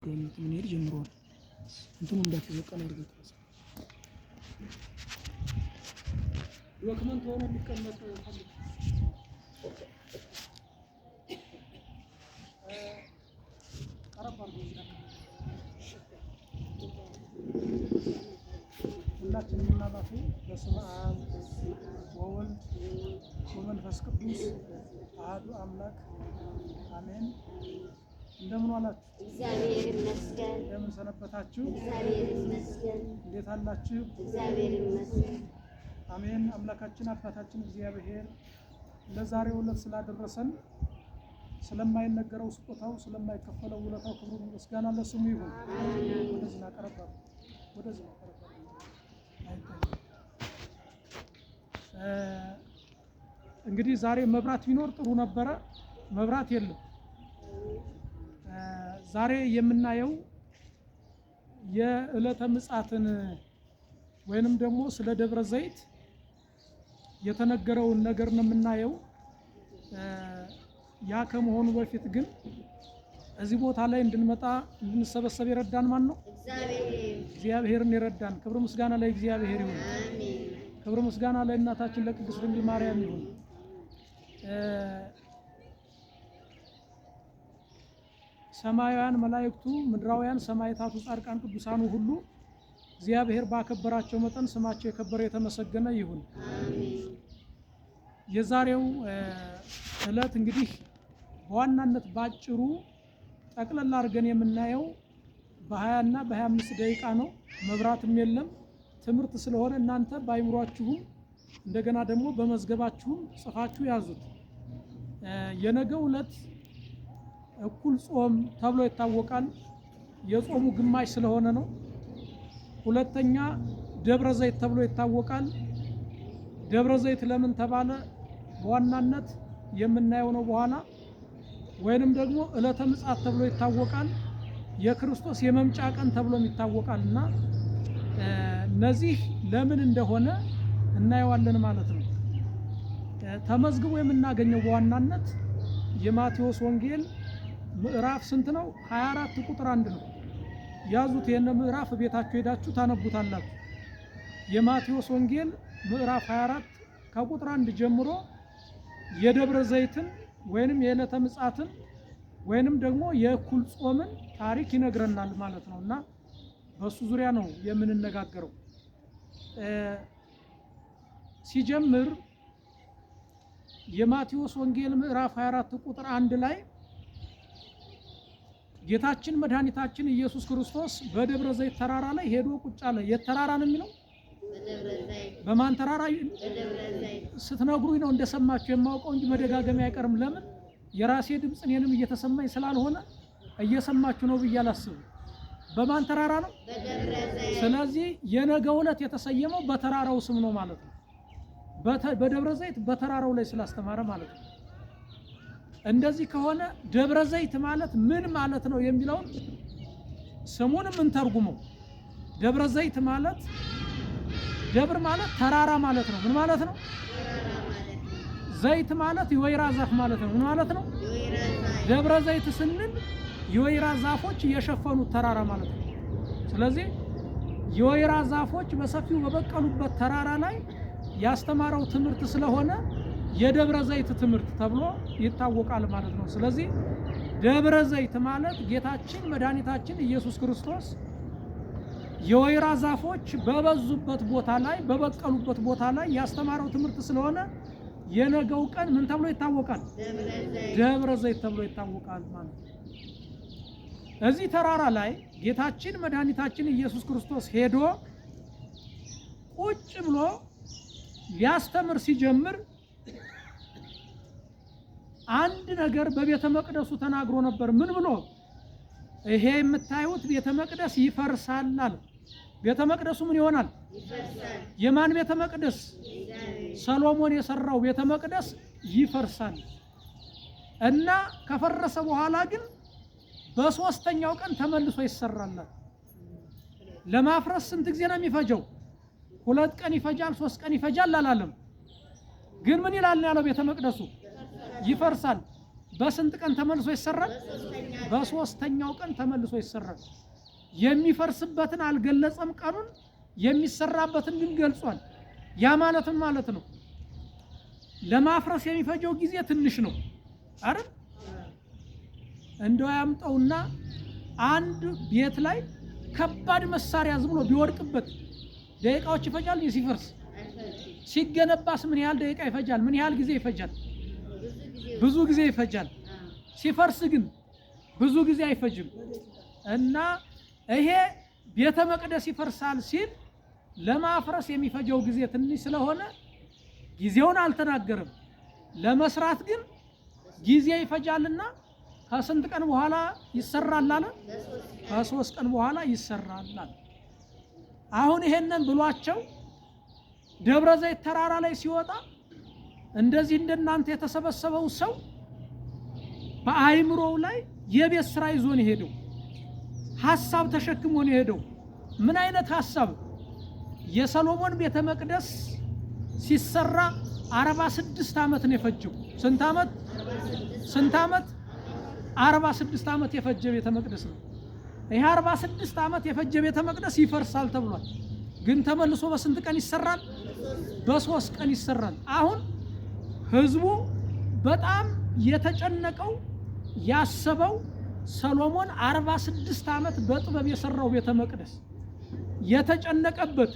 መሄድ ጀምረዋል። እንትኑ እንዳትዘቀል አድርገህ document ሆኖ የሚቀመጥ ፈልግ። ቀረብ አድርገው እዚህ አካባቢ። ሁላችንም እናባቱ በስመ አብ ወወልድ ወመንፈስ ቅዱስ አሐዱ አምላክ አሜን። እንደምን ዋላችሁ? እግዚአብሔር ይመስገን። እንደምን ሰነበታችሁ? እግዚአብሔር ይመስገን። እንዴት አላችሁ? እግዚአብሔር ይመስገን። አሜን። አምላካችን አባታችን እግዚአብሔር ለዛሬው ዕለት ስላደረሰን ስለማይነገረው ስጦታው ስለማይከፈለው ውለታው ክብሩ ምስጋና ለስሙ ይሁን። ወደዚህ ና ቀረብ አድርግ፣ ወደዚህ ና ቀረብ አድርግ። አይታይም። እንግዲህ ዛሬ መብራት ቢኖር ጥሩ ነበረ። መብራት የለም። ዛሬ የምናየው የዕለተ ምጽአትን ወይንም ደግሞ ስለ ደብረ ዘይት የተነገረውን ነገር ነው የምናየው። ያ ከመሆኑ በፊት ግን እዚህ ቦታ ላይ እንድንመጣ እንድንሰበሰብ የረዳን ማን ነው? እግዚአብሔር። እግዚአብሔርን የረዳን። ክብር ምስጋና ለእግዚአብሔር ይሁን። አሜን። ክብር ምስጋና ለእናታችን ለቅድስት ድንግል ማርያም ይሁን። ሰማያውያን መላእክቱ፣ ምድራውያን ሰማዕታቱ፣ ጻድቃን፣ ቅዱሳኑ ሁሉ እግዚአብሔር ባከበራቸው መጠን ስማቸው የከበረ የተመሰገነ ይሁን። አሜን። የዛሬው ዕለት እንግዲህ በዋናነት ባጭሩ ጠቅለል አድርገን የምናየው በ20 እና በ25 ደቂቃ ነው። መብራትም የለም ትምህርት ስለሆነ እናንተ ባይምሯችሁም እንደገና ደግሞ በመዝገባችሁም ጽፋችሁ ያዙት። የነገው ዕለት እኩል ጾም ተብሎ ይታወቃል። የጾሙ ግማሽ ስለሆነ ነው። ሁለተኛ ደብረ ዘይት ተብሎ ይታወቃል። ደብረ ዘይት ለምን ተባለ? በዋናነት የምናየው ነው በኋላ። ወይንም ደግሞ ዕለተ ምጽአት ተብሎ ይታወቃል። የክርስቶስ የመምጫ ቀን ተብሎም ይታወቃል። እና እነዚህ ለምን እንደሆነ እናየዋለን ማለት ነው። ተመዝግቦ የምናገኘው በዋናነት የማቴዎስ ወንጌል ምዕራፍ ስንት ነው? 24 ቁጥር 1 ነው። ያዙት። ይሄን ምዕራፍ ቤታችሁ ሄዳችሁ ታነቡታላችሁ። የማቴዎስ ወንጌል ምዕራፍ 24 ከቁጥር 1 ጀምሮ የደብረ ዘይትን ወይንም የዕለተ ምጽአትን ወይንም ደግሞ የእኩል ጾምን ታሪክ ይነግረናል ማለት ነው። እና በሱ ዙሪያ ነው የምንነጋገረው። ሲጀምር የማቴዎስ ወንጌል ምዕራፍ 24 ቁጥር 1 ላይ ጌታችን መድኃኒታችን ኢየሱስ ክርስቶስ በደብረ ዘይት ተራራ ላይ ሄዶ ቁጭ አለ። የት ተራራ ነው የሚለው? በደብረ ዘይት። በማን ተራራ? በደብረ ዘይት። ስትነግሩኝ ነው እንደሰማችሁ የማውቀው እንጂ መደጋገሚያ አይቀርም። ለምን የራሴ ድምፅ እኔንም እየተሰማኝ ስላልሆነ እየሰማችሁ ነው ብዬ አላስብም። በማን ተራራ ነው? በደብረ ዘይት። ስለዚህ የነገው ዕለት የተሰየመው በተራራው ስም ነው ማለት ነው። በደብረ ዘይት በተራራው ላይ ስላስተማረ ማለት ነው። እንደዚህ ከሆነ ደብረ ዘይት ማለት ምን ማለት ነው የሚለውን ስሙንም እንተርጉመው። ደብረ ዘይት ማለት ደብር ማለት ተራራ ማለት ነው። ምን ማለት ነው? ተራራ ማለት ነው። ዘይት ማለት የወይራ ዛፍ ማለት ነው። ምን ማለት ነው? የወይራ ዛፍ። ደብረ ዘይት ስንል የወይራ ዛፎች የሸፈኑት ተራራ ማለት ነው። ስለዚህ የወይራ ዛፎች በሰፊው በበቀሉበት ተራራ ላይ ያስተማረው ትምህርት ስለሆነ የደብረ ዘይት ትምህርት ተብሎ ይታወቃል ማለት ነው። ስለዚህ ደብረ ዘይት ማለት ጌታችን መድኃኒታችን ኢየሱስ ክርስቶስ የወይራ ዛፎች በበዙበት ቦታ ላይ በበቀሉበት ቦታ ላይ ያስተማረው ትምህርት ስለሆነ የነገው ቀን ምን ተብሎ ይታወቃል? ደብረ ዘይት። ደብረ ዘይት ተብሎ ይታወቃል ማለት ነው። እዚህ ተራራ ላይ ጌታችን መድኃኒታችን ኢየሱስ ክርስቶስ ሄዶ ቁጭ ብሎ ሊያስተምር ሲጀምር አንድ ነገር በቤተ መቅደሱ ተናግሮ ነበር። ምን ብሎ? ይሄ የምታዩት ቤተ መቅደስ ይፈርሳል አለ። ቤተ መቅደሱ ምን ይሆናል? ይፈርሳል። የማን ቤተ መቅደስ? የእግዚአብሔር። ሰሎሞን የሰራው ቤተ መቅደስ ይፈርሳል እና ከፈረሰ በኋላ ግን በሶስተኛው ቀን ተመልሶ ይሰራል። ለማፍረስ ስንት ጊዜ ነው የሚፈጀው? 2 ቀን ይፈጃል፣ 3 ቀን ይፈጃል አላለም። ግን ምን ይላል ነው ያለው? ቤተ መቅደሱ ይፈርሳል። በስንት ቀን ተመልሶ ይሰራል? በሶስተኛው ቀን ተመልሶ ይሰራል። የሚፈርስበትን አልገለጸም ቀኑን፣ የሚሰራበትን ግን ገልጿል። ያ ማለትም ማለት ነው ለማፍረስ የሚፈጀው ጊዜ ትንሽ ነው አይደል? እንደው ያምጠውና አንድ ቤት ላይ ከባድ መሳሪያ ዝም ብሎ ቢወድቅበት ደቂቃዎች ይፈጃል ሲፈርስ? ሲገነባስ ምን ያህል ደቂቃ ይፈጃል? ምን ያህል ጊዜ ይፈጃል? ብዙ ጊዜ ይፈጃል። ሲፈርስ ግን ብዙ ጊዜ አይፈጅም። እና ይሄ ቤተ መቅደስ ይፈርሳል ሲል ለማፍረስ የሚፈጀው ጊዜ ትንሽ ስለሆነ ጊዜውን አልተናገረም። ለመስራት ግን ጊዜ ይፈጃልና ከስንት ቀን በኋላ ይሰራል አለ? ከሶስት ቀን በኋላ ይሰራል አለ። አሁን ይሄንን ብሏቸው ደብረ ዘይት ተራራ ላይ ሲወጣ እንደዚህ እንደናንተ የተሰበሰበው ሰው በአእምሮው ላይ የቤት ስራ ይዞ ነው የሄደው። ሐሳብ ተሸክሞ ነው የሄደው። ምን አይነት ሐሳብ? የሰሎሞን ቤተ መቅደስ ሲሰራ 46 ዓመት ነው የፈጀው። ስንት ዓመት? ስንት ዓመት? 46 ዓመት የፈጀ ቤተ መቅደስ ነው። ይሄ 46 ዓመት የፈጀ ቤተ መቅደስ ይፈርሳል ተብሏል። ግን ተመልሶ በስንት ቀን ይሰራል? በሶስት ቀን ይሰራል። አሁን ህዝቡ በጣም የተጨነቀው ያሰበው ሰሎሞን 46 ዓመት በጥበብ የሰራው ቤተ መቅደስ የተጨነቀበት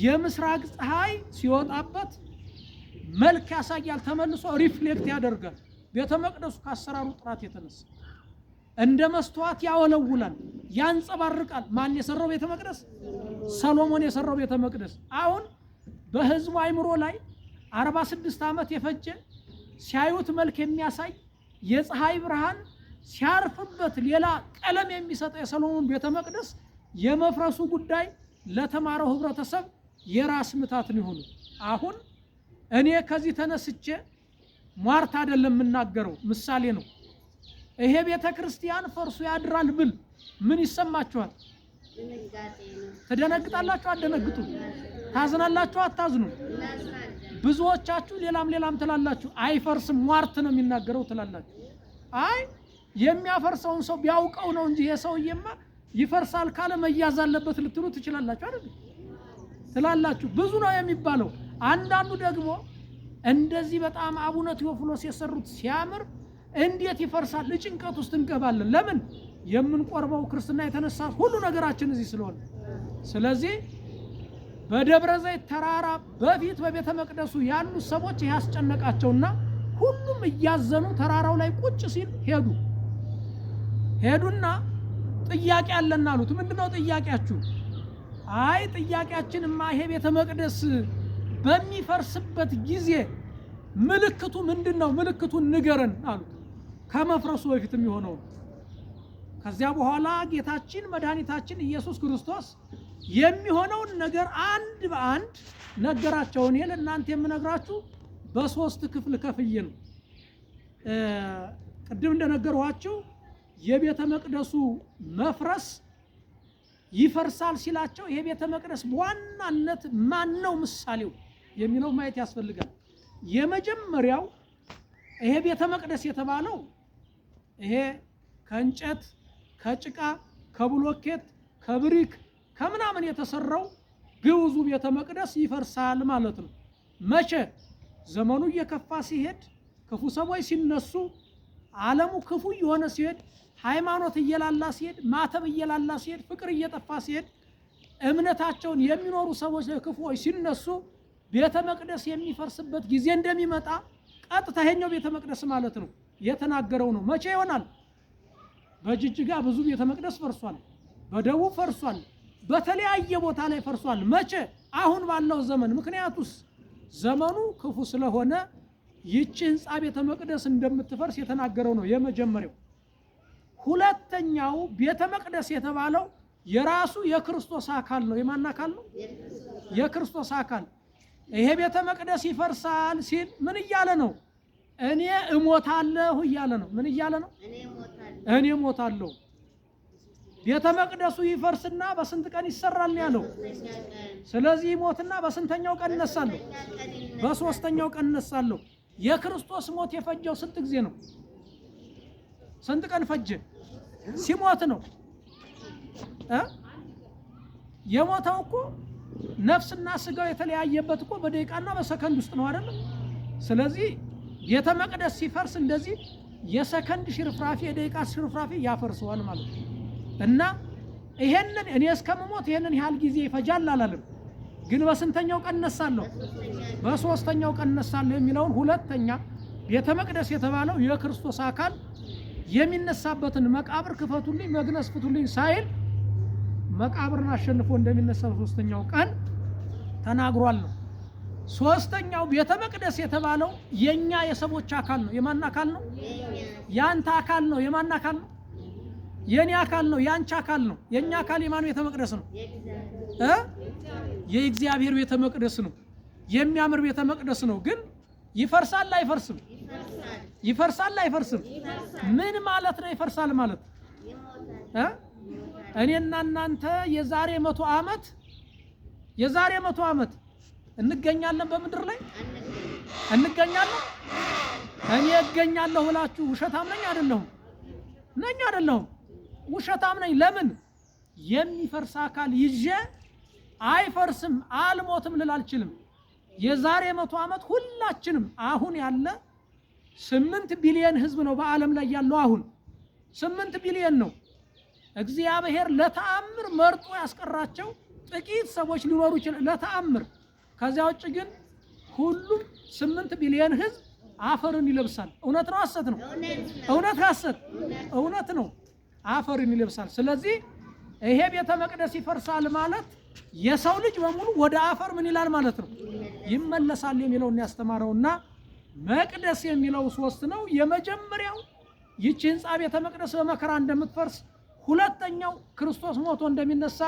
የምስራቅ ፀሐይ ሲወጣበት መልክ ያሳያል፣ ተመልሶ reflect ያደርጋል። ቤተ መቅደሱ ከአሰራሩ ጥራት የተነሳ እንደ መስተዋት ያወለውላል፣ ያንጸባርቃል። ማን የሰራው ቤተ መቅደስ? ሰሎሞን የሰራው ቤተ መቅደስ። አሁን በህዝቡ አይምሮ ላይ 46 ዓመት የፈጀ ሲያዩት መልክ የሚያሳይ የፀሐይ ብርሃን ሲያርፍበት ሌላ ቀለም የሚሰጠው የሰሎሞን ቤተ መቅደስ የመፍረሱ ጉዳይ ለተማረው ህብረተሰብ የራስ ምታት ነው የሆነው። አሁን እኔ ከዚህ ተነስቼ ሟርት አይደለም የምናገረው፣ ምሳሌ ነው። ይሄ ቤተ ክርስቲያን ፈርሶ ያድራል ብል ምን ይሰማችኋል? ትደነግጣላችሁ? አትደነግጡ? ታዝናላችሁ? አታዝኑ? ብዙዎቻችሁ ሌላም ሌላም ትላላችሁ። አይፈርስም ሟርት ነው የሚናገረው ትላላችሁ። አይ የሚያፈርሰውን ሰው ቢያውቀው ነው እንጂ ይሄ ሰውዬማ ይፈርሳል ካለ መያዝ አለበት ልትሉ ትችላላችሁ አይደል? ትላላችሁ። ብዙ ነው የሚባለው። አንዳንዱ ደግሞ እንደዚህ በጣም አቡነ ቴዎፍሎስ የሰሩት ሲያምር እንዴት ይፈርሳል? ጭንቀት ውስጥ እንገባለን። ለምን? የምንቆርበው ክርስትና የተነሳ ሁሉ ነገራችን እዚህ ስለሆነ። ስለዚህ በደብረ ዘይት ተራራ በፊት በቤተ መቅደሱ ያሉ ሰዎች ይህ ያስጨነቃቸውና ሁሉም እያዘኑ ተራራው ላይ ቁጭ ሲል ሄዱ። ሄዱና ጥያቄ አለን አሉት። ምንድነው ጥያቄያችሁ? አይ ጥያቄያችንማ ይሄ ቤተ መቅደስ በሚፈርስበት ጊዜ ምልክቱ ምንድን ነው? ምልክቱን ንገረን አሉት። ከመፍረሱ በፊት የሚሆነው። ከዚያ በኋላ ጌታችን መድኃኒታችን ኢየሱስ ክርስቶስ የሚሆነውን ነገር አንድ በአንድ ነገራቸው። እኔ ለእናንተ የምነግራችሁ በሶስት ክፍል ከፍዬ ነው። ቅድም እንደነገርኋችሁ የቤተ መቅደሱ መፍረስ ይፈርሳል ሲላቸው ይሄ ቤተ መቅደስ በዋናነት ማን ነው ምሳሌው የሚለው ማየት ያስፈልጋል። የመጀመሪያው ይሄ ቤተ መቅደስ የተባለው ይሄ ከእንጨት፣ ከጭቃ፣ ከብሎኬት፣ ከብሪክ፣ ከምናምን የተሰራው ግዑዙ ቤተ መቅደስ ይፈርሳል ማለት ነው። መቼ? ዘመኑ እየከፋ ሲሄድ፣ ክፉ ሰዎች ሲነሱ፣ ዓለሙ ክፉ እየሆነ ሲሄድ፣ ሃይማኖት እየላላ ሲሄድ፣ ማተብ እየላላ ሲሄድ፣ ፍቅር እየጠፋ ሲሄድ፣ እምነታቸውን የሚኖሩ ሰዎች ክፉዎች ሲነሱ ቤተ መቅደስ የሚፈርስበት ጊዜ እንደሚመጣ ቀጥታ ይሄኛው ቤተ መቅደስ ማለት ነው የተናገረው ነው። መቼ ይሆናል? በጅጅጋ ብዙ ቤተ መቅደስ ፈርሷል። በደቡብ ፈርሷል። በተለያየ ቦታ ላይ ፈርሷል። መቼ? አሁን ባለው ዘመን። ምክንያቱስ ዘመኑ ክፉ ስለሆነ ይቺ ህንፃ ቤተ መቅደስ እንደምትፈርስ የተናገረው ነው የመጀመሪያው። ሁለተኛው ቤተ መቅደስ የተባለው የራሱ የክርስቶስ አካል ነው። የማን አካል ነው? የክርስቶስ አካል። ይሄ ቤተ መቅደስ ይፈርሳል ሲል ምን እያለ ነው? እኔ እሞታለሁ እያለ ነው። ምን እያለ ነው? እኔ እሞታለሁ። ቤተ መቅደሱ ይፈርስና በስንት ቀን ይሰራል ነው ያለው? ስለዚህ ይሞትና በስንተኛው ቀን እነሳለሁ? በሶስተኛው ቀን እነሳለሁ። የክርስቶስ ሞት የፈጀው ስንት ጊዜ ነው? ስንት ቀን ፈጀ? ሲሞት ነው እ የሞተው እኮ ነፍስና ስጋው የተለያየበት እኮ በደቂቃና በሰከንድ ውስጥ ነው አይደለም? ስለዚህ ቤተ መቅደስ ሲፈርስ እንደዚህ የሰከንድ ሽርፍራፊ የደቂቃ ሽርፍራፊ ያፈርሰዋል ማለት ነው። እና ይሄንን እኔ እስከምሞት ይሄንን ያህል ጊዜ ይፈጃል አላለም። ግን በስንተኛው ቀን እነሳለሁ? በሶስተኛው ቀን እነሳለሁ የሚለውን ሁለተኛ ቤተ መቅደስ የተባለው የክርስቶስ አካል የሚነሳበትን መቃብር ክፈቱልኝ፣ መግነዝ ፍቱልኝ ሳይል መቃብርን አሸንፎ እንደሚነሳ በሶስተኛው ቀን ተናግሯል ነው። ሶስተኛው ቤተ መቅደስ የተባለው የኛ የሰዎች አካል ነው። የማን አካል ነው? ያንተ አካል ነው። የማን አካል ነው? የኔ አካል ነው። ያንቺ አካል ነው። የኛ አካል የማን ቤተ መቅደስ ነው? እ የእግዚአብሔር ቤተ መቅደስ ነው። የሚያምር ቤተ መቅደስ ነው። ግን ይፈርሳል አይፈርስም? ይፈርሳል አይፈርስም? ምን ማለት ነው ይፈርሳል ማለት? እ እኔና እናንተ የዛሬ 100 ዓመት የዛሬ 100 ዓመት እንገኛለን በምድር ላይ እንገኛለን። እኔ እገኛለሁ ብላችሁ ውሸታም ነኝ አይደለሁም? ነኝ አይደለሁም? ውሸታም ነኝ። ለምን? የሚፈርስ አካል ይዤ አይፈርስም አልሞትም ልል አልችልም። የዛሬ 100 ዓመት ሁላችንም አሁን ያለ 8 ቢሊየን ህዝብ ነው በዓለም ላይ ያለው። አሁን 8 ቢሊየን ነው። እግዚአብሔር ለተአምር መርጦ ያስቀራቸው ጥቂት ሰዎች ሊኖሩ ይችላል፣ ለተአምር። ከዚያ ውጭ ግን ሁሉም 8 ቢሊየን ህዝብ አፈርን ይለብሳል። እውነት ነው ሐሰት ነው? እውነት ሐሰት? እውነት ነው። አፈርን ይለብሳል። ስለዚህ ይሄ ቤተ መቅደስ ይፈርሳል ማለት የሰው ልጅ በሙሉ ወደ አፈር ምን ይላል ማለት ነው? ይመለሳል የሚለውን ያስተማረውና መቅደስ የሚለው ሶስት ነው። የመጀመሪያው ይቺ ህንፃ ቤተ መቅደስ በመከራ እንደምትፈርስ፣ ሁለተኛው ክርስቶስ ሞቶ እንደሚነሳ፣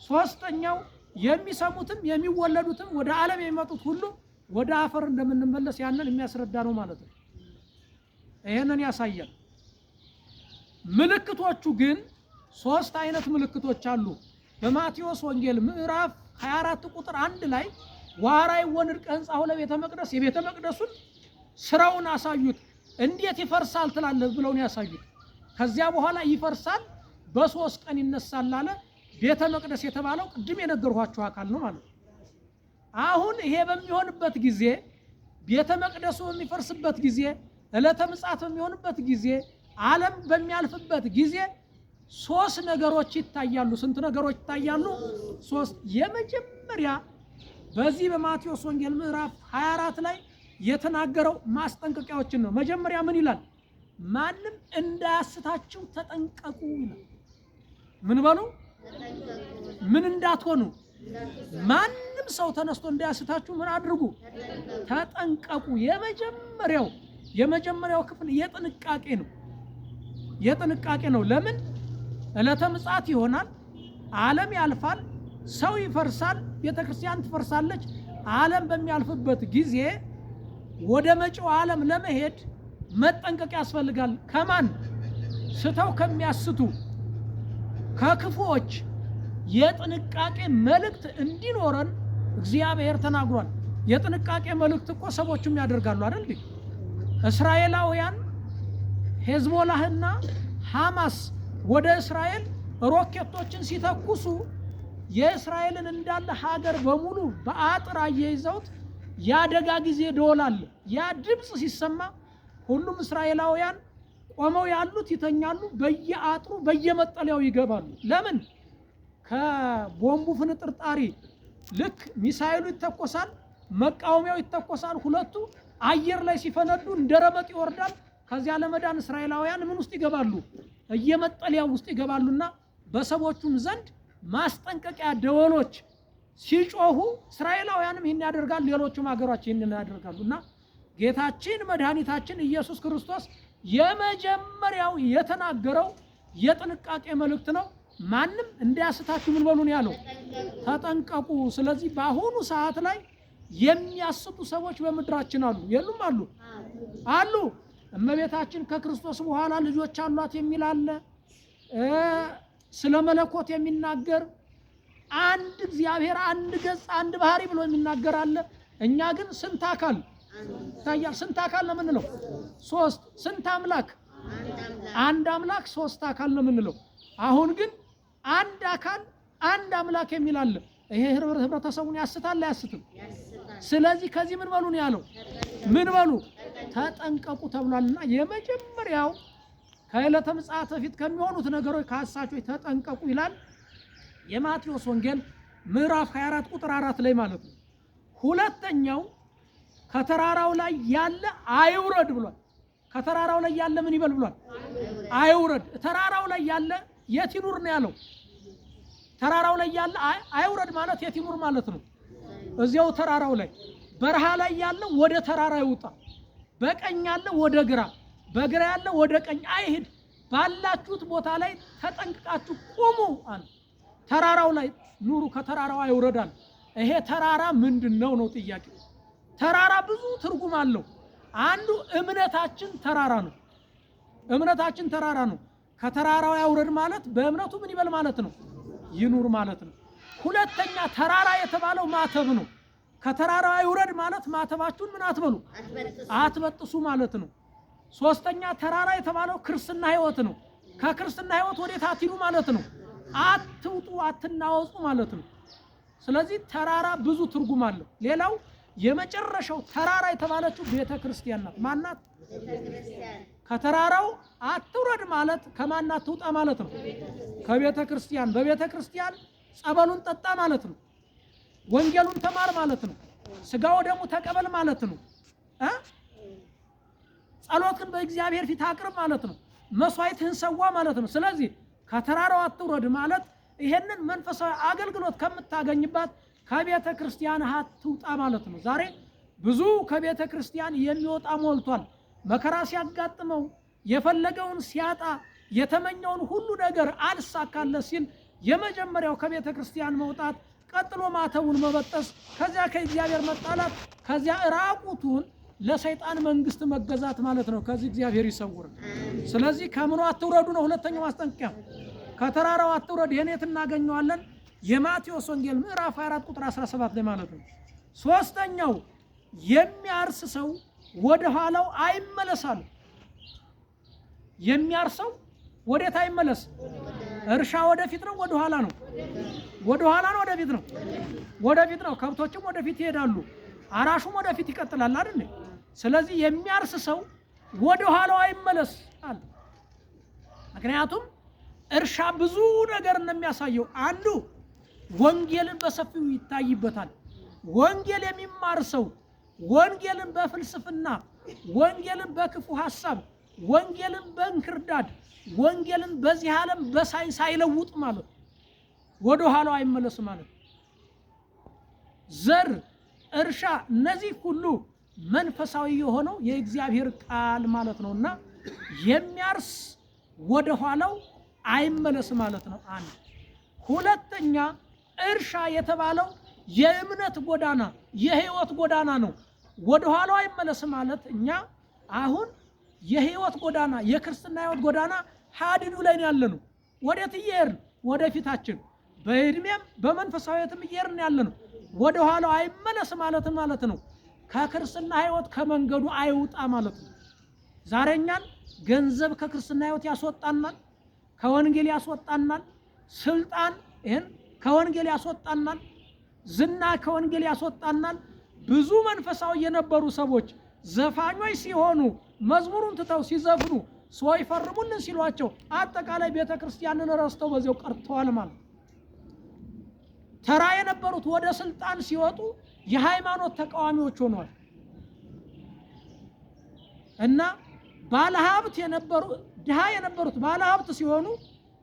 ሶስተኛው የሚሰሙትም የሚወለዱትም ወደ ዓለም የሚመጡት ሁሉ ወደ አፈር እንደምንመለስ ያንን የሚያስረዳ ነው ማለት ነው። ይሄንን ያሳያል። ምልክቶቹ ግን ሶስት አይነት ምልክቶች አሉ። በማቴዎስ ወንጌል ምዕራፍ 24 ቁጥር 1 ላይ ወአርአይዎ ንድቀ ሕንጻሁ ለቤተ መቅደስ፣ የቤተ መቅደሱን ስራውን አሳዩት። እንዴት ይፈርሳል ትላለህ ብለውን ያሳዩት። ከዚያ በኋላ ይፈርሳል በሶስት ቀን ይነሳል አለ። ቤተ መቅደስ የተባለው ቅድም የነገርኋችሁ አካል ነው ማለት ነው። አሁን ይሄ በሚሆንበት ጊዜ ቤተ መቅደሱ በሚፈርስበት ጊዜ፣ ዕለተ ምጽአት በሚሆንበት ጊዜ፣ ዓለም በሚያልፍበት ጊዜ ሶስት ነገሮች ይታያሉ። ስንት ነገሮች ይታያሉ? ሶስት። የመጀመሪያ በዚህ በማቴዎስ ወንጌል ምዕራፍ 24 ላይ የተናገረው ማስጠንቀቂያዎችን ነው። መጀመሪያ ምን ይላል? ማንም እንዳያስታችሁ ተጠንቀቁ ይላል። ምን በሉ? ምን እንዳትሆኑ? ማንም ሰው ተነስቶ እንዳያስታችሁ ምን አድርጉ? ተጠንቀቁ። የመጀመሪያው ክፍል የጥንቃቄ ነው። የጥንቃቄ ነው። ለምን? ዕለተ ምጽአት ይሆናል። ዓለም ያልፋል። ሰው ይፈርሳል። ቤተክርስቲያን ትፈርሳለች። ዓለም በሚያልፍበት ጊዜ ወደ መጪው ዓለም ለመሄድ መጠንቀቅ ያስፈልጋል። ከማን? ስተው ከሚያስቱ ከክፉዎች የጥንቃቄ መልእክት እንዲኖረን እግዚአብሔር ተናግሯል። የጥንቃቄ መልእክት እኮ ሰዎችም ያደርጋሉ አይደል? እስራኤላውያን ሄዝቦላህና ሐማስ ወደ እስራኤል ሮኬቶችን ሲተኩሱ የእስራኤልን እንዳለ ሀገር በሙሉ በአጥር አያይዘውት የአደጋ ጊዜ ደወል አለ። ያ ድምፅ ሲሰማ ሁሉም እስራኤላውያን ቆመው ያሉት ይተኛሉ፣ በየአጥሩ በየመጠለያው ይገባሉ። ለምን? ከቦምቡ ፍንጥርጣሪ ልክ ሚሳኤሉ ይተኮሳል፣ መቃወሚያው ይተኮሳል። ሁለቱ አየር ላይ ሲፈነዱ እንደ ረመጥ ይወርዳል። ከዚያ ለመዳን እስራኤላውያን ምን ውስጥ ይገባሉ? እየመጠለያው ውስጥ ይገባሉና በሰዎቹም ዘንድ ማስጠንቀቂያ ደወሎች ሲጮሁ እስራኤላውያንም ይህን ያደርጋሉ፣ ሌሎቹም ሀገሮች ይህንን ያደርጋሉ። እና ጌታችን መድኃኒታችን ኢየሱስ ክርስቶስ የመጀመሪያው የተናገረው የጥንቃቄ መልእክት ነው። ማንም እንዳያስታችሁ ምን በሉ ነው ያለው? ተጠንቀቁ። ስለዚህ በአሁኑ ሰዓት ላይ የሚያስቱ ሰዎች በምድራችን አሉ። የሉም? አሉ አሉ። እመቤታችን ከክርስቶስ በኋላ ልጆች አሏት የሚል አለ። ስለ መለኮት የሚናገር አንድ እግዚአብሔር አንድ ገጽ አንድ ባህሪ ብሎ የሚናገር አለ። እኛ ግን ስንት አካል ይታያል? ስንት አካል ነው የምንለው? ሶስት። ስንት አምላክ? አንድ አምላክ። አንድ አምላክ ሶስት አካል ነው የምንለው። አሁን ግን አንድ አካል አንድ አምላክ የሚል አለ። ይሄ ህብረተሰቡን ያስታል አያስትም? ያስታል። ስለዚህ ከዚህ ምን በሉ ነው ያለው? ምን በሉ ተጠንቀቁ ተብሏልና የመጀመሪያው ከዕለተ ምጽአት በፊት ከሚሆኑት ነገሮች ከአሳቾች ተጠንቀቁ ይላል የማቴዎስ ወንጌል ምዕራፍ 24 ቁጥር 4 ላይ ማለት ነው። ሁለተኛው ከተራራው ላይ ያለ አይውረድ ብሏል። ከተራራው ላይ ያለ ምን ይበል ብሏል? አይውረድ። ተራራው ላይ ያለ የት ይኑር ነው ያለው? ተራራው ላይ ያለ አይውረድ ማለት የት ይኑር ማለት ነው? እዚያው ተራራው ላይ። በረሃ ላይ ያለ ወደ ተራራ ይውጣ፣ በቀኝ ያለ ወደ ግራ፣ በግራ ያለ ወደ ቀኝ አይሂድ። ባላችሁት ቦታ ላይ ተጠንቅቃችሁ ቁሙ አለ። ተራራው ላይ ኑሩ፣ ከተራራው አይውረዳል። ይሄ ተራራ ምንድን ነው ነው ጥያቄው። ተራራ ብዙ ትርጉም አለው። አንዱ እምነታችን ተራራ ነው። እምነታችን ተራራ ነው። ከተራራው ያውረድ ማለት በእምነቱ ምን ይበል ማለት ነው? ይኑር ማለት ነው። ሁለተኛ ተራራ የተባለው ማተብ ነው። ከተራራው አይውረድ ማለት ማተባችሁን ምን አትበሉ አትበጥሱ። አትበጥሱ ማለት ነው። ሶስተኛ ተራራ የተባለው ክርስትና ሕይወት ነው። ከክርስትና ሕይወት ወዴት አትሂዱ ማለት ነው? አትውጡ፣ አትናወጹ ማለት ነው። ስለዚህ ተራራ ብዙ ትርጉም አለው። ሌላው የመጨረሻው ተራራ የተባለችው ቤተ ክርስቲያን ናት። ማናት? ቤተ ክርስቲያን። ከተራራው አትውረድ ማለት ከማን አትውጣ ማለት ነው? ከቤተ ክርስቲያን። በቤተ ክርስቲያን ጸበሉን ጠጣ ማለት ነው። ወንጌሉን ተማር ማለት ነው። ስጋው ደሙ ተቀበል ማለት ነው። እ ጸሎትን በእግዚአብሔር ፊት አቅርብ ማለት ነው። መስዋዕትህን ሰዋ ማለት ነው። ስለዚህ ከተራራው አትውረድ ማለት ይሄንን መንፈሳዊ አገልግሎት ከምታገኝባት ከቤተ ክርስቲያን አትውጣ ማለት ነው። ዛሬ ብዙ ከቤተ ክርስቲያን የሚወጣ ሞልቷል። መከራ ሲያጋጥመው የፈለገውን ሲያጣ የተመኘውን ሁሉ ነገር አልሳካለት ሲል የመጀመሪያው ከቤተ ክርስቲያን መውጣት፣ ቀጥሎ ማተቡን መበጠስ፣ ከዚያ ከእግዚአብሔር መጣላት፣ ከዚያ ራቁቱን ለሰይጣን መንግስት መገዛት ማለት ነው። ከዚህ እግዚአብሔር ይሰውር። ስለዚህ ከምኑ አትውረዱ ነው ሁለተኛው ማስጠንቀቂያ። ከተራራው አትውረድ። ይሄን የት እናገኘዋለን? የማቴዎስ ወንጌል ምዕራፍ 24 ቁጥር 17 ላይ ማለት ነው። ሶስተኛው የሚያርስ ሰው ወደ ኋላው አይመለሳል። የሚያርሰው ወዴት አይመለስ? እርሻ ወደፊት ነው ወደ ኋላ ነው? ወደ ኋላ ነው ወደፊት ነው? ወደፊት ነው። ከብቶችም ወደፊት ይሄዳሉ፣ አራሹም ወደፊት ይቀጥላል አይደል? ስለዚህ የሚያርስ ሰው ወደ ኋላው አይመለስ አለ። ምክንያቱም እርሻ ብዙ ነገር እንደሚያሳየው አንዱ ወንጌልን በሰፊው ይታይበታል። ወንጌል የሚማር ሰው ወንጌልን በፍልስፍና፣ ወንጌልን በክፉ ሐሳብ፣ ወንጌልን በእንክርዳድ፣ ወንጌልን በዚህ ዓለም በሳይንስ አይለውጥ ማለት ነው። ወደ ኋላው አይመለስ ማለት ነው። ዘር፣ እርሻ፣ እነዚህ ሁሉ መንፈሳዊ የሆነው የእግዚአብሔር ቃል ማለት ነውና የሚያርስ ወደ ኋላው አይመለስ ማለት ነው። አንድ ሁለተኛ እርሻ የተባለው የእምነት ጎዳና የህይወት ጎዳና ነው። ወደ ኋላው አይመለስ ማለት እኛ አሁን የህይወት ጎዳና የክርስትና ህይወት ጎዳና ሀዲዱ ላይ ነው ያለነው። ወዴት እየሄድን? ወደፊታችን በእድሜም በመንፈሳዊነትም እየሄድን ያለነው። ወደ ኋላው አይመለስ ማለት ማለት ነው። ከክርስትና ህይወት ከመንገዱ አይውጣ ማለት ነው። ዛሬ እኛን ገንዘብ ከክርስትና ህይወት ያስወጣናል፣ ከወንጌል ያስወጣናል። ስልጣን ይህን ከወንጌል ያስወጣናል። ዝና ከወንጌል ያስወጣናል። ብዙ መንፈሳዊ የነበሩ ሰዎች ዘፋኞች ሲሆኑ መዝሙሩን ትተው ሲዘፍኑ ሰው ይፈርሙልን ሲሏቸው አጠቃላይ ቤተ ክርስቲያንን ረስተው በዚያው ቀርተዋል ማለት ነው። ተራ የነበሩት ወደ ስልጣን ሲወጡ የሃይማኖት ተቃዋሚዎች ሆነዋል። እና ባለሀብት የነበሩ ድሃ የነበሩት ባለሀብት ሲሆኑ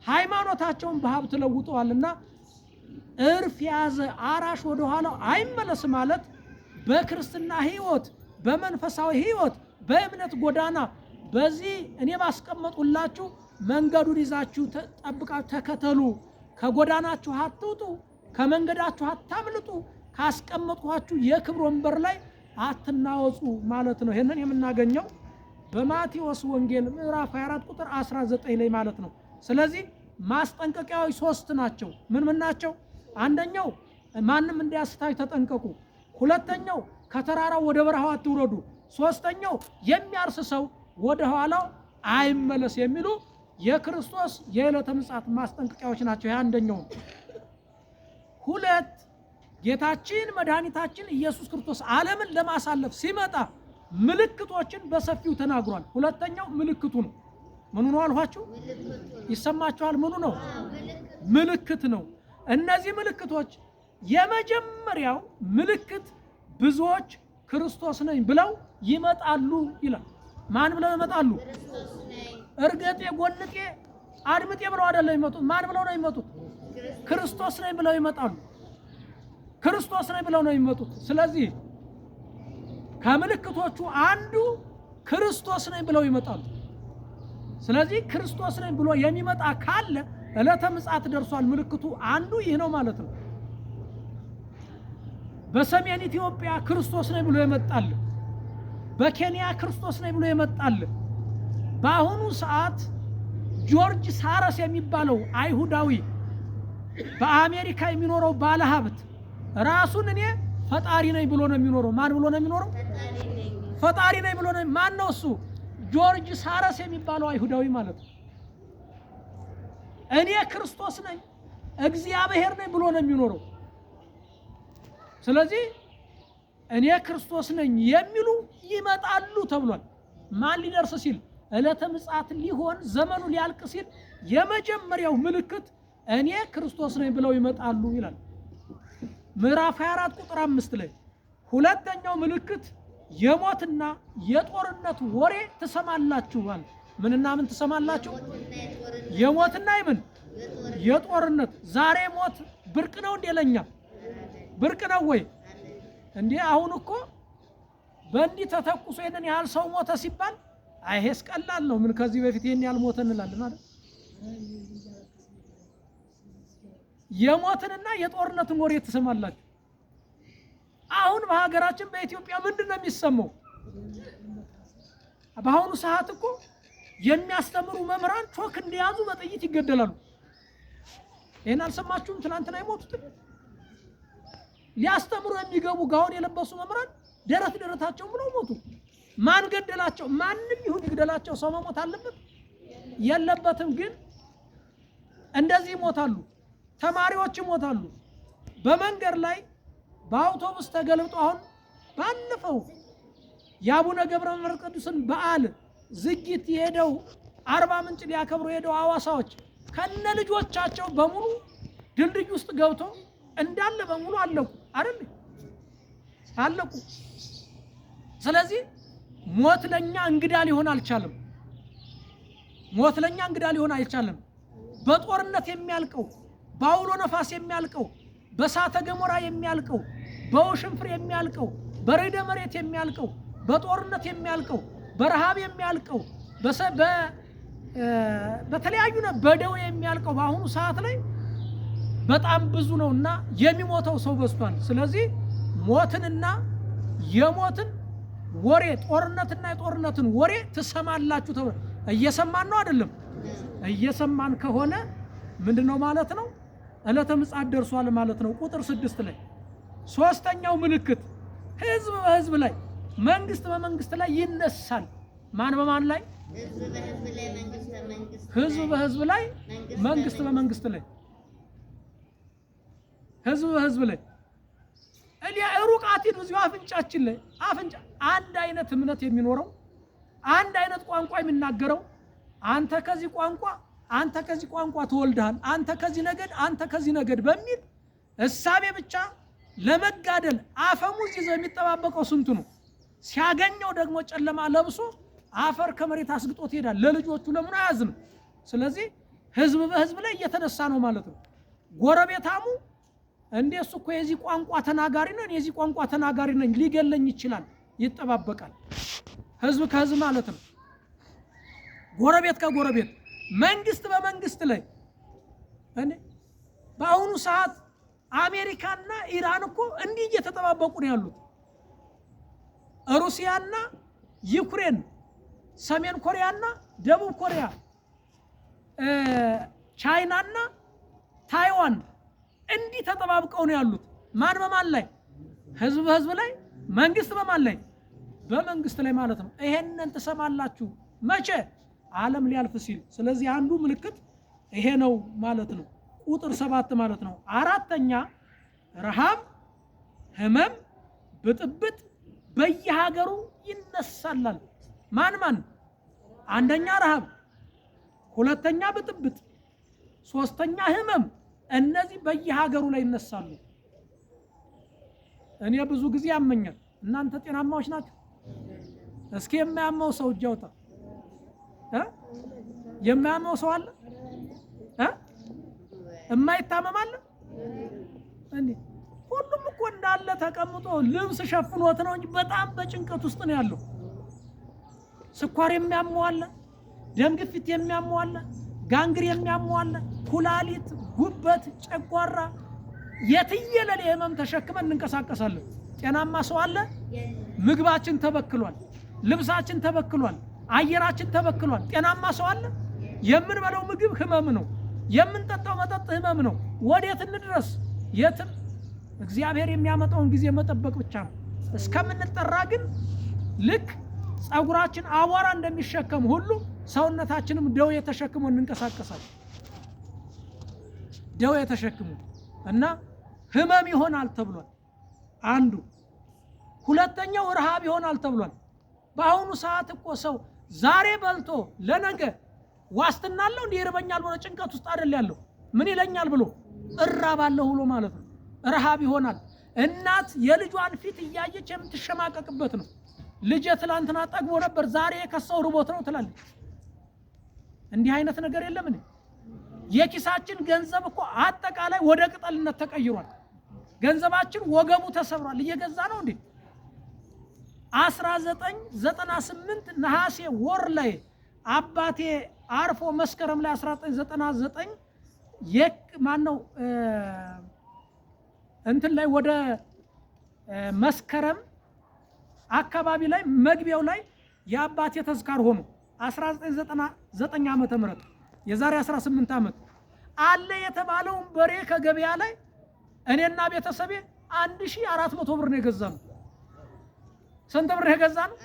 ሃይማኖታቸውን በሀብት ለውጠዋልና እርፍ የያዘ አራሽ ወደ ኋላው አይመለስ ማለት በክርስትና ህይወት፣ በመንፈሳዊ ህይወት፣ በእምነት ጎዳና በዚህ እኔ ባስቀመጡላችሁ መንገዱን ይዛችሁ ጠብቃችሁ ተከተሉ። ከጎዳናችሁ አትውጡ፣ ከመንገዳችሁ አታምልጡ፣ ካስቀመጥኳችሁ የክብር ወንበር ላይ አትናወጹ ማለት ነው። ይህንን የምናገኘው በማቴዎስ ወንጌል ምዕራፍ 24 ቁጥር 19 ላይ ማለት ነው። ስለዚህ ማስጠንቀቂያዎች ሶስት ናቸው። ምን ምን ናቸው? አንደኛው ማንም እንዳያስታችሁ ተጠንቀቁ። ሁለተኛው ከተራራው ወደ በረሃው አትውረዱ። ሶስተኛው የሚያርስ ሰው ወደ ኋላው አይመለስ የሚሉ የክርስቶስ የዕለተ ምጽአት ማስጠንቀቂያዎች ናቸው። ይህ አንደኛው ነው። ሁለት፣ ጌታችን መድኃኒታችን ኢየሱስ ክርስቶስ ዓለምን ለማሳለፍ ሲመጣ ምልክቶችን በሰፊው ተናግሯል። ሁለተኛው ምልክቱ ነው። ምኑ ነው አልኋችሁ? ይሰማችኋል? ምኑ ነው? ምልክት ነው። እነዚህ ምልክቶች የመጀመሪያው ምልክት ብዙዎች ክርስቶስ ነኝ ብለው ይመጣሉ ይላል። ማን ብለው ይመጣሉ? እርገጤ፣ ጎንጤ፣ አድምጤ ብለው አይደለም የሚመጡት። ማን ብለው ነው የሚመጡት? ክርስቶስ ነኝ ብለው ይመጣሉ። ክርስቶስ ነኝ ብለው ነው የሚመጡት። ስለዚህ ከምልክቶቹ አንዱ ክርስቶስ ነኝ ብለው ይመጣሉ። ስለዚህ ክርስቶስ ነኝ ብሎ የሚመጣ ካለ ዕለተ ምጽአት ደርሷል። ምልክቱ አንዱ ይህ ነው ማለት ነው። በሰሜን ኢትዮጵያ ክርስቶስ ነኝ ብሎ ይመጣል። በኬንያ ክርስቶስ ነኝ ብሎ ይመጣል። በአሁኑ ሰዓት ጆርጅ ሳረስ የሚባለው አይሁዳዊ በአሜሪካ የሚኖረው ባለሀብት ራሱን እኔ ፈጣሪ ነኝ ብሎ ነው የሚኖረው። ማን ብሎ ነው የሚኖረው? ፈጣሪ ነኝ ብሎ ነው። ማን ነው እሱ? ጆርጅ ሳረስ የሚባለው አይሁዳዊ ማለት ነው። እኔ ክርስቶስ ነኝ እግዚአብሔር ነኝ ብሎ ነው የሚኖረው። ስለዚህ እኔ ክርስቶስ ነኝ የሚሉ ይመጣሉ ተብሏል። ማን ሊደርስ ሲል? ዕለተ ምጽአት ሊሆን ዘመኑ ሊያልቅ ሲል የመጀመሪያው ምልክት እኔ ክርስቶስ ነኝ ብለው ይመጣሉ ይላል። ምዕራፍ 24 ቁጥር 5 ላይ ሁለተኛው ምልክት የሞትና የጦርነት ወሬ ትሰማላችሁ። ምንና ምን ትሰማላችሁ? የሞትና የምን የጦርነት። ዛሬ ሞት ብርቅ ነው እንዴ? ለኛ ብርቅ ነው ወይ እንዴ? አሁን እኮ በእንዲህ ተተኩሶ ይሄንን ያህል ሰው ሞተ ሲባል አይሄስ ቀላል ነው፣ ምን ከዚህ በፊት ይሄን ያህል ሞተ እንላለን አይደል? የሞትንና የጦርነትን ወሬ ትሰማላችሁ። አሁን በሀገራችን በኢትዮጵያ ምንድን ነው የሚሰማው? በአሁኑ ሰዓት እኮ የሚያስተምሩ መምህራን ቾክ እንደያዙ በጥይት ይገደላሉ። ይህን አልሰማችሁም? ትናንትና የሞቱትን ሊያስተምሩ የሚገቡ ጋውን የለበሱ መምህራን ደረት ደረታቸውን ብለው ሞቱ። ማን ገደላቸው? ማንም ይሁን ይግደላቸው፣ ሰው መሞት አለበት የለበትም። ግን እንደዚህ ይሞታሉ። ተማሪዎች ይሞታሉ። በመንገድ ላይ በአውቶቡስ ተገልብጦ አሁን ባለፈው የአቡነ ገብረ መንፈስ ቅዱስን በዓል ዝግጅት የሄደው አርባ ምንጭ ሊያከብሩ የሄደው አዋሳዎች ከነ ልጆቻቸው በሙሉ ድልድይ ውስጥ ገብቶ እንዳለ በሙሉ አለቁ አይደል? አለቁ። ስለዚህ ሞት ለኛ እንግዳ ሊሆን አልቻለም። ሞት ለኛ እንግዳ ሊሆን አልቻለም። በጦርነት የሚያልቀው፣ በአውሎ ነፋስ የሚያልቀው፣ በእሳተ ገሞራ የሚያልቀው፣ በውሽንፍር የሚያልቀው፣ በርዕደ መሬት የሚያልቀው፣ በጦርነት የሚያልቀው፣ በረሃብ የሚያልቀው፣ በተለያዩ በደዌ የሚያልቀው በአሁኑ ሰዓት ላይ በጣም ብዙ ነውና የሚሞተው ሰው በዝቷል። ስለዚህ ሞትንና የሞትን ወሬ ጦርነትና የጦርነትን ወሬ ትሰማላችሁ ተብሎ እየሰማን ነው አይደለም? እየሰማን ከሆነ ምንድነው ማለት ነው? ዕለተ ምጽአት ደርሷል ማለት ነው። ቁጥር 6 ላይ ሶስተኛው ምልክት ህዝብ በህዝብ ላይ መንግስት በመንግስት ላይ ይነሳል። ማን በማን ላይ? ህዝብ በህዝብ ላይ መንግስት በመንግስት ላይ ህዝብ በህዝብ ላይ እሊያ ሩቅ አትሂዱ፣ እዚሁ አፍንጫችን ላይ አፍንጫ አንድ አይነት እምነት የሚኖረው አንድ አይነት ቋንቋ የሚናገረው አንተ ከዚህ ቋንቋ አንተ ከዚህ ቋንቋ ተወልደሃል፣ አንተ ከዚህ ነገድ አንተ ከዚህ ነገድ በሚል እሳቤ ብቻ ለመጋደል አፈሙዝ ይዘው የሚጠባበቀው ስንቱ ነው? ሲያገኘው ደግሞ ጨለማ ለብሶ አፈር ከመሬት አስግጦት ይሄዳል። ለልጆቹ ለምኑ አያዝንም። ስለዚህ ህዝብ በህዝብ ላይ እየተነሳ ነው ማለት ነው። ጎረቤታሙ እንዴ እሱ እኮ የዚህ ቋንቋ ተናጋሪ ነው፣ እኔ የዚህ ቋንቋ ተናጋሪ ነኝ፣ ሊገለኝ ይችላል፣ ይጠባበቃል። ህዝብ ከህዝብ ማለት ነው። ጎረቤት ከጎረቤት፣ መንግስት በመንግስት ላይ እንዴ በአሁኑ ሰዓት አሜሪካና ኢራን እኮ እንዲህ እየተጠባበቁ ነው ያሉት። ሩሲያና ዩክሬን፣ ሰሜን ኮሪያና ደቡብ ኮሪያ፣ ቻይናና ታይዋን እንዲህ ተጠባብቀው ነው ያሉት። ማን በማን ላይ? ህዝብ በህዝብ ላይ፣ መንግስት በማን ላይ? በመንግስት ላይ ማለት ነው። ይሄንን ትሰማላችሁ መቼ? ዓለም ሊያልፍ ሲል። ስለዚህ አንዱ ምልክት ይሄ ነው ማለት ነው። ቁጥር 7 ማለት ነው። አራተኛ ረሃብ፣ ህመም፣ ብጥብጥ በየሀገሩ ይነሳላል። ማን ማን? አንደኛ ረሃብ፣ ሁለተኛ ብጥብጥ፣ ሶስተኛ ህመም። እነዚህ በየሀገሩ ላይ ይነሳሉ። እኔ ብዙ ጊዜ ያመኛል። እናንተ ጤናማዎች ናቸው? እስኪ የማያመው ሰው እጅ ያውጣ። የማያመው ሰው አለ? የማይታመም አለ እንዴ? ሁሉም እኮ እንዳለ ተቀምጦ ልብስ ሸፍኖት ነው እንጂ በጣም በጭንቀት ውስጥ ነው ያለው። ስኳር የሚያመው አለ፣ ደም ግፊት የሚያመው አለ፣ ጋንግር የሚያመው አለ፣ ኩላሊት፣ ጉበት፣ ጨጓራ የትየለሌ ህመም ተሸክመን እንንቀሳቀሳለን። ጤናማ ሰው አለ? ምግባችን ተበክሏል፣ ልብሳችን ተበክሏል፣ አየራችን ተበክሏል። ጤናማ ሰው አለ? የምንበላው ምግብ ህመም ነው። የምንጠጣው መጠጥ ህመም ነው። ወዴት እንድረስ? የትም። እግዚአብሔር የሚያመጣውን ጊዜ መጠበቅ ብቻ ነው። እስከምንጠራ ግን ልክ ፀጉራችን አቧራ እንደሚሸከም ሁሉ ሰውነታችንም ደዌ ተሸክሞ እንንቀሳቀሳለን። ደዌ ተሸክሞ እና ህመም ይሆናል ተብሏል። አንዱ ሁለተኛው ረሃብ ይሆናል ተብሏል። በአሁኑ ሰዓት እኮ ሰው ዛሬ በልቶ ለነገ ዋስትና አለው እንዲህ ይርበኛል ብሎ ጭንቀት ውስጥ አይደል ያለው። ምን ይለኛል ብሎ እራባለሁ ብሎ ማለት ነው። ረሃብ ይሆናል። እናት የልጇን ፊት እያየች የምትሸማቀቅበት ነው። ልጄ ትላንትና ጠግቦ ነበር፣ ዛሬ የከሳው ርቦት ነው ትላለች። እንዲህ አይነት ነገር የለም እንዴ? የኪሳችን ገንዘብ እኮ አጠቃላይ ወደ ቅጠልነት ተቀይሯል። ገንዘባችን ወገቡ ተሰብሯል። እየገዛ ነው እንዴ? 1998 ነሐሴ ወር ላይ አባቴ አርፎ መስከረም ላይ 1999 የክ ማነው እንትን ላይ ወደ መስከረም አካባቢ ላይ መግቢያው ላይ የአባቴ ተዝካር ሆኖ 1999 ዓመተ ምህረት የዛሬ 18 ዓመት አለ የተባለውን በሬ ከገበያ ላይ እኔና ቤተሰቤ 1400 ብር ነው የገዛነው። ስንት ብር ነው የገዛነው?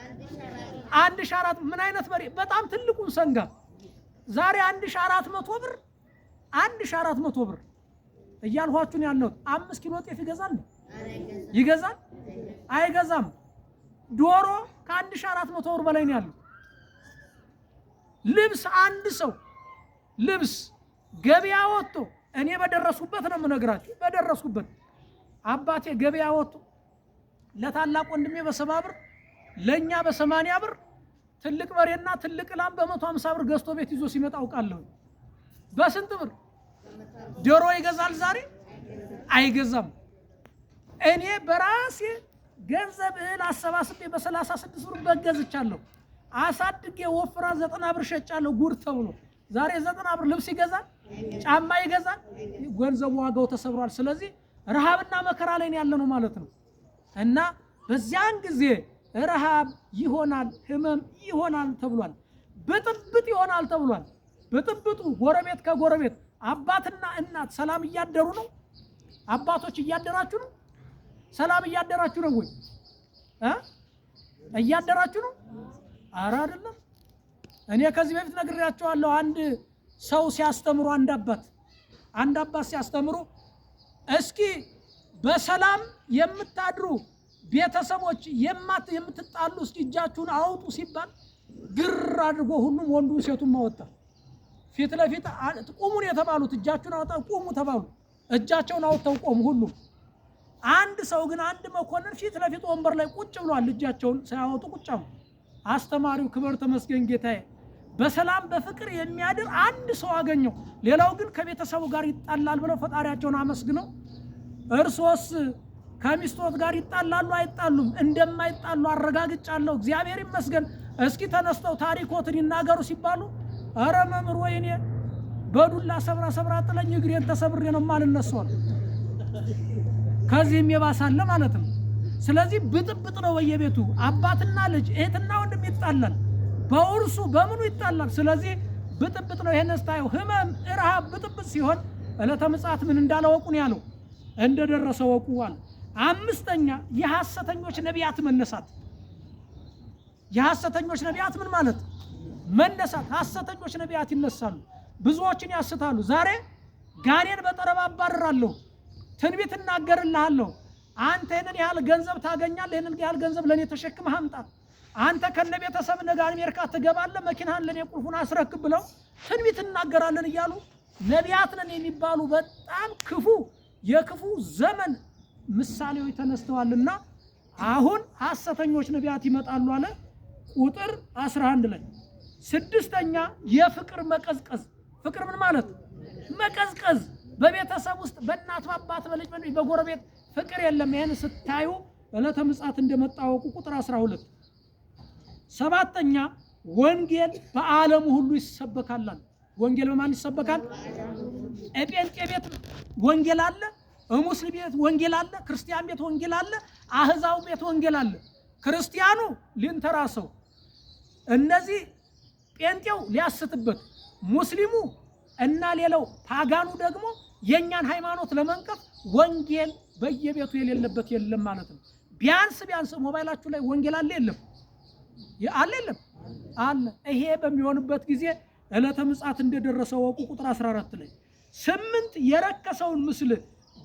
1400። ምን አይነት በሬ? በጣም ትልቁን ሰንጋ። ዛሬ 1400 ብር፣ 1400 ብር እያልኋችሁ ነው ያለሁት። 5 ኪሎ ጤፍ ይገዛል? ይገዛል? አይገዛም። ዶሮ ከ1400 ብር በላይ ነው ያለው። ልብስ አንድ ሰው ልብስ ገበያ ወጥቶ፣ እኔ በደረስኩበት ነው የምነግራችሁ፣ በደረስኩበት አባቴ ገበያ ወጥቶ ለታላቅ ወንድሜ በ70 ብር፣ ለእኛ በ80 ብር ትልቅ በሬና ትልቅ ላም በ150 ብር ገዝቶ ቤት ይዞ ሲመጣ አውቃለሁ። በስንት ብር ዶሮ ይገዛል ዛሬ? አይገዛም። እኔ በራሴ ገንዘብ እህል አሰባስቤ በ36 ብር በግ ገዝቻለሁ። አሳድጌ ወፍራ 90 ብር ሸጫለሁ። ጉድ ተብሎ ዛሬ 90 ብር ልብስ ይገዛል? ጫማ ይገዛል? ገንዘቡ ዋጋው ተሰብሯል። ስለዚህ ረሃብና መከራ ላይ ያለ ነው ማለት ነው። እና በዚያን ጊዜ ረሃብ ይሆናል፣ ህመም ይሆናል ተብሏል። ብጥብጥ ይሆናል ተብሏል። ብጥብጡ ጎረቤት ከጎረቤት፣ አባትና እናት ሰላም እያደሩ ነው። አባቶች እያደራችሁ ነው? ሰላም እያደራችሁ ነው ወይ? እያደራችሁ ነው? ኧረ አይደለም። እኔ ከዚህ በፊት ነግሬያቸዋለሁ። አንድ ሰው ሲያስተምሩ፣ አንድ አባት ሲያስተምሩ እስኪ በሰላም የምታድሩ ቤተሰቦች የምትጣሉ እስኪ እጃችሁን አውጡ ሲባል ግር አድርጎ ሁሉም ወንዱ ሴቱን አወጣ። ፊት ለፊት ቁሙን የተባሉት እጃችሁን አውጣ ቁሙ ተባሉ። እጃቸውን አውጥተው ቆሙ ሁሉም። አንድ ሰው ግን፣ አንድ መኮንን ፊት ለፊት ወንበር ላይ ቁጭ ብሏል። እጃቸውን ሳያወጡ ቁጭ አሉ። አስተማሪው ክብር ተመስገን ጌታዬ፣ በሰላም በፍቅር የሚያድር አንድ ሰው አገኘው፣ ሌላው ግን ከቤተሰቡ ጋር ይጣላል ብለው ፈጣሪያቸውን አመስግነው፣ እርሶስ ከሚስቶት ጋር ይጣላሉ አይጣሉም? እንደማይጣሉ አረጋግጫለሁ፣ እግዚአብሔር ይመስገን። እስኪ ተነስተው ታሪኮትን ይናገሩ ሲባሉ፣ ኧረ መምህር ወይኔ በዱላ ሰብራ ሰብራ ጥለኝ እግሬን ተሰብሬ ነው የማልነሳው። ከዚህም የባሰ አለ ማለት ነው። ስለዚህ ብጥብጥ ነው በየቤቱ፣ አባትና ልጅ፣ እህትና ወንድም ይጣላል፣ በውርሱ በምኑ ይጣላል። ስለዚህ ብጥብጥ ነው። ይሄን ስታየው ህመም፣ ረሃብ፣ ብጥብጥ ሲሆን ዕለተ ምጽአት ምን እንዳለ ወቁ ነው ያለው፣ እንደደረሰ ወቁ አለ። አምስተኛ የሐሰተኞች ነቢያት መነሳት። የሐሰተኞች ነቢያት ምን ማለት? መነሳት። ሐሰተኞች ነቢያት ይነሳሉ፣ ብዙዎችን ያስታሉ። ዛሬ ጋኔን በጠረባ አባርራለሁ፣ ትንቢት እናገርልሃለሁ፣ አንተ ይህንን ያህል ገንዘብ ታገኛለህ፣ ይህንን ያህል ገንዘብ ለእኔ ተሸክመህ አምጣ፣ አንተ ከነ ቤተሰብ ነገ አሜሪካ ትገባለህ፣ መኪናህን ለእኔ ቁልፉን አስረክብ ብለው ትንቢት እናገራለን እያሉ ነቢያት ነን የሚባሉ በጣም ክፉ የክፉ ዘመን ምሳሌዎች ተነስተዋልና አሁን ሐሰተኞች ነቢያት ይመጣሉ አለ። ቁጥር 11 ላይ ስድስተኛ የፍቅር መቀዝቀዝ። ፍቅር ምን ማለት? መቀዝቀዝ። በቤተሰብ ውስጥ በእናት በአባት በልጅ በልጅ በጎረቤት ፍቅር የለም። ይህን ስታዩ ዕለተ ምጽአት እንደመጣ እወቁ። ቁጥር 12። ሰባተኛ ወንጌል በዓለሙ ሁሉ ይሰበካል። ወንጌል በማን ይሰበካል? ጴንጤ ቤት ወንጌል አለ፣ ሙስሊም ቤት ወንጌል አለ፣ ክርስቲያን ቤት ወንጌል አለ፣ አህዛው ቤት ወንጌል አለ። ክርስቲያኑ ሊንተራሰው፣ እነዚህ ጴንጤው ሊያስትበት፣ ሙስሊሙ እና ሌላው ፓጋኑ ደግሞ የእኛን ሃይማኖት ለመንቀፍ ወንጌል በየቤቱ የሌለበት የለም ማለት ነው። ቢያንስ ቢያንስ ሞባይላችሁ ላይ ወንጌል አለ የለም? አለ የለም? አለ። ይሄ በሚሆንበት ጊዜ ዕለተ ምጽአት እንደደረሰ ወቁ። ቁጥር 14 ላይ ስምንት የረከሰውን ምስል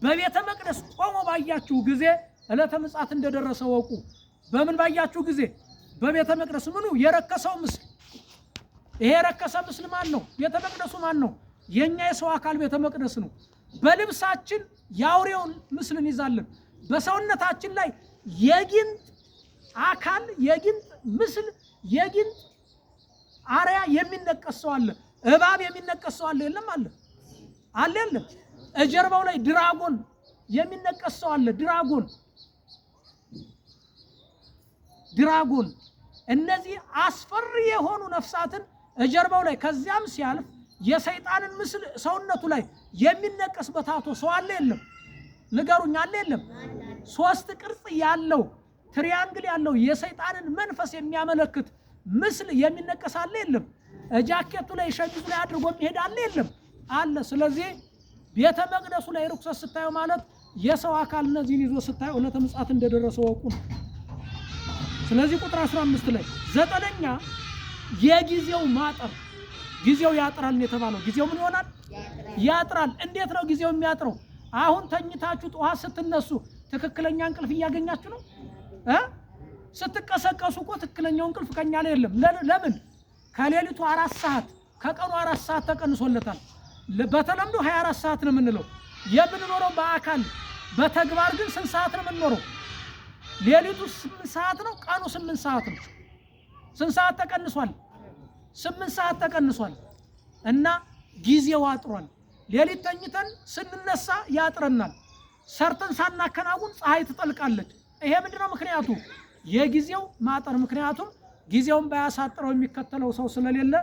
በቤተ መቅደስ ቆሞ ባያችሁ ጊዜ ዕለተ ምጽአት እንደደረሰ ወቁ። በምን ባያችሁ ጊዜ? በቤተ መቅደስ ምኑ የረከሰው ምስል። ይሄ የረከሰ ምስል ማን ነው? ቤተ መቅደሱ ማን ነው? የኛ የሰው አካል ቤተ መቅደስ ነው። በልብሳችን የአውሬውን ምስል እንይዛለን። በሰውነታችን ላይ የጊንጥ አካል፣ የጊንጥ ምስል፣ የጊንጥ አርያ የሚነቀስ ሰው አለ። እባብ የሚነቀስ ሰው አለ። የለም? አለ አለ የለም? እጀርባው ላይ dragon የሚነቀስ ሰው አለ። Dragon dragon። እነዚህ አስፈሪ የሆኑ ነፍሳትን እጀርባው ላይ ከዚያም ሲያልፍ የሰይጣንን ምስል ሰውነቱ ላይ የሚነቀስ በ tattoo ሰው አለ የለም? ንገሩኝ፣ አለ የለም? ሶስት ቅርጽ ያለው triangle ያለው የሰይጣንን መንፈስ የሚያመለክት ምስል የሚነቀስ አለ የለም? ጃኬቱ ላይ ሸሚዙ ላይ አድርጎ የሚሄድ አለ የለም? አለ። ስለዚህ ቤተ መቅደሱ ላይ ርኩሰት ስታዩ ማለት የሰው አካል እነዚህን ይዞ ስታዩ ዕለተ ምጽአት እንደደረሰ ወቁ ነው። ስለዚህ ቁጥር 15 ላይ ዘጠነኛ የጊዜው ማጠር። ጊዜው ያጥራል ነው የተባለው። ጊዜው ምን ይሆናል? ያጥራል። እንዴት ነው ጊዜው የሚያጥረው? አሁን ተኝታችሁ ጠዋት ስትነሱ ትክክለኛ እንቅልፍ እያገኛችሁ ነው እ ስትቀሰቀሱ እኮ ትክክለኛው እንቅልፍ ከኛ ላይ የለም። ለምን? ከሌሊቱ 4 ሰዓት ከቀኑ 4 ሰዓት ተቀንሶለታል። በተለምዶ 24 ሰዓት ነው የምንለው የምንኖረው በአካል በተግባር ግን ስንት ሰዓት ነው የምንኖረው? ሌሊቱ 8 ሰዓት ነው፣ ቀኑ 8 ሰዓት ነው። ስንት ሰዓት ተቀንሷል? 8 ሰዓት ተቀንሷል። እና ጊዜው አጥሯል። ሌሊት ተኝተን ስንነሳ ያጥረናል። ሰርተን ሳናከናውን ፀሐይ ትጠልቃለች። ይሄ ምንድነው ምክንያቱ? የጊዜው ማጠር። ምክንያቱም ጊዜውን ባያሳጥረው የሚከተለው ሰው ስለሌለ